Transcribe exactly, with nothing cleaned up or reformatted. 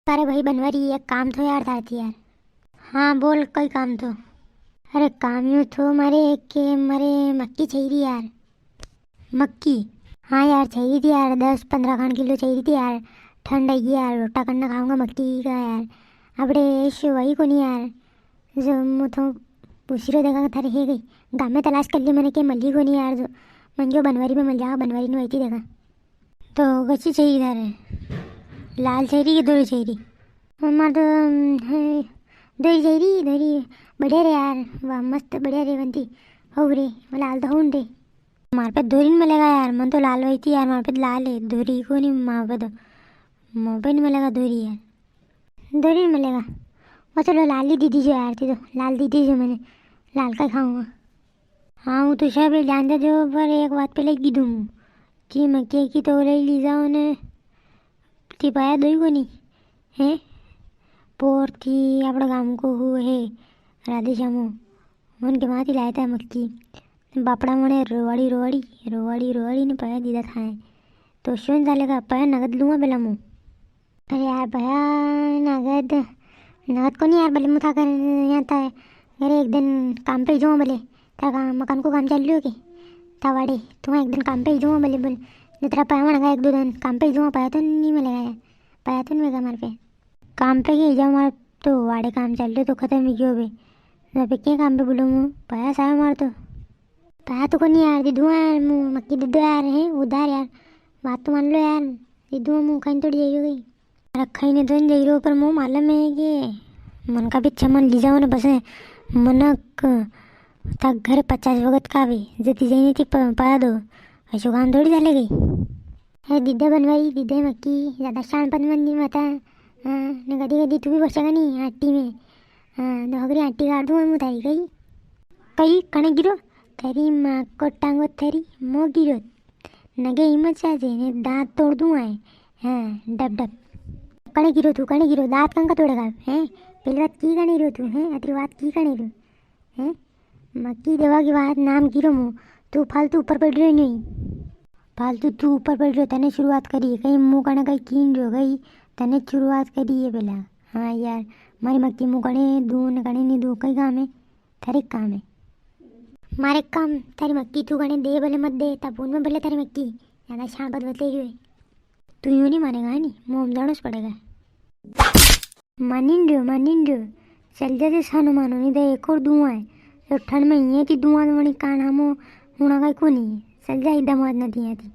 अरे भाई बनवारी, एक काम थो यार थारती यार। हाँ बोल, कई काम थो? अरे काम यूं थो मारे के मारे मक्की चाहिए यार। मक्की? हाँ यार चाहिए थी यार, दस पन्द्रह खान किलो चाहिए थी यार। ठंड आई यार, रोटा करना खाऊंगा मक्की का यार। अपड़े ऐसे वही को नहीं यार। जो मु तो पूछी रो देखा थारे है गई। गाँव में तलाश कर ली मैंने के मली को नहीं यार। जो मन जो बनवारी में मल जाएगा, बनवारी ने वही थी देखा। तो कच्ची चाहिए थारे? लाल चाहिए कि दोरी चाहिए? मार तो अम, है, दोरी चाहिए, दोरी। बढ़िया रे यार, वाह मस्त बढ़िया रे बनती। हो रे, वो लाल तो होन रे। मार पे दोरी नी मिलेगा यार, मन तो लाल वही थी यार, मार पे लाल है दोरी को नहीं मार पे तो। मार पे नी मिलेगा दोरी यार। दोरी नी मिलेगा। वो चलो लाल ही दे दीजिए यार, थी तो लाल दे दीजिए मैंने। लाल का ही खाऊंगा। हाँ, वो तो सब ले जान दे जो, पर एक बात पहले की दूँ। जी, मक्की की तो ले ली जाओ ने। ती पाया दो ही कोनी। हैं? पोर थी, आपड़ा गाम को हु है, राधे श्यामो। मन के माती लाया था मक्की। बापड़ा मने रोवाड़ी, रोवाड़ी, रोवाड़ी, रोवाड़ी ने पाया दीदा था। तो सुन साले का पाया नगद लूँगा बेला मु। अरे यार भया, नगद, नगद कोनी यार, भले मु था कर यहाँ था, अरे एक दिन काम पे ही जाऊँ भले, था काम, मकान को काम चल रही हो के, था वाड़े, तू एक दिन काम पे ही जाऊँ भले बोल, जितना पाया वणगा एक दो दिन काम पे ही जाऊँ, पाया तो नहीं मिलेगा यार, पाया तो नहीं मिलेगा मारे पे। काम पे के जाऊँ मारे तो वाड़े काम चल रहे तो खत्म ही गयो बे, मैं पे के काम पे बोलूँ मु, पाया साया मार तो। पाया तो कोनी यार, दे दूँ यार, मु मक्की दे दो यार, हैं, उधार यार, बात तो मान लो यार, दे दूँ मु, खाई थोड़ी जाइयो गई। अरे खाई ने तो नहीं जाइयो, पर मु मालूम है कि मन का पीछे मन ली जाओ ना, बस मनक तक घर पचास वक्त का भी, जदी जाइने थी प-, पाया दो, ऐसो काम थोड़ी चले गई। अरे दीदे बनवाई, दीदे मक्की, ज्यादा शानपन मन नहीं मता, हाँ, ने कदी कदी तू भी बसेगा नहीं आटी में, हाँ, तो हगरी आटी काट दूँ मु थारी कई। कई कणे गिरो? तेरी माँ को टांगो तेरी, मो गिरो। नगे हिम्मत से जे ने दांत तोड़ दूँ आए। हाँ, डब डब। कणे गिरो तू, कणे गिरो, दांत कंका तोड़ेगा, हैं? पहली बात की कणे रो तू, हैं? अतरी बात की कणे रो, हैं? मक्की देवा की बात नाम गिरो मु, तू फालतू ऊपर पड़ रही नहीं। फालतू तू ऊपर पड़ रही, तने शुरुआत करी, कई मु कणे कई कीन जो गई, तने शुरुआत करी है पहला। हाँ यार, मारी मक्की मु कणे दूँ ने कणे नहीं दूँ, कई काम है? थारे काम है। मारे काम, थारी मक्की तू कणे दे भले मत दे, ता फोन में भले थारी मक्की, ज्यादा शानपत बतले रही है। तू यूं नहीं मानेगा, है नी? मुंह में जानो पड़ेगा। मानिन रह्यो, मानिन रह्यो। चल जा जे सानो मानो, नहीं तो एक और दूँ आए। तो ठंड में ये थी दूँ आए, वणी कान हमो हुणा का कोनी। चल जा, इदा मौज ना दिया थी।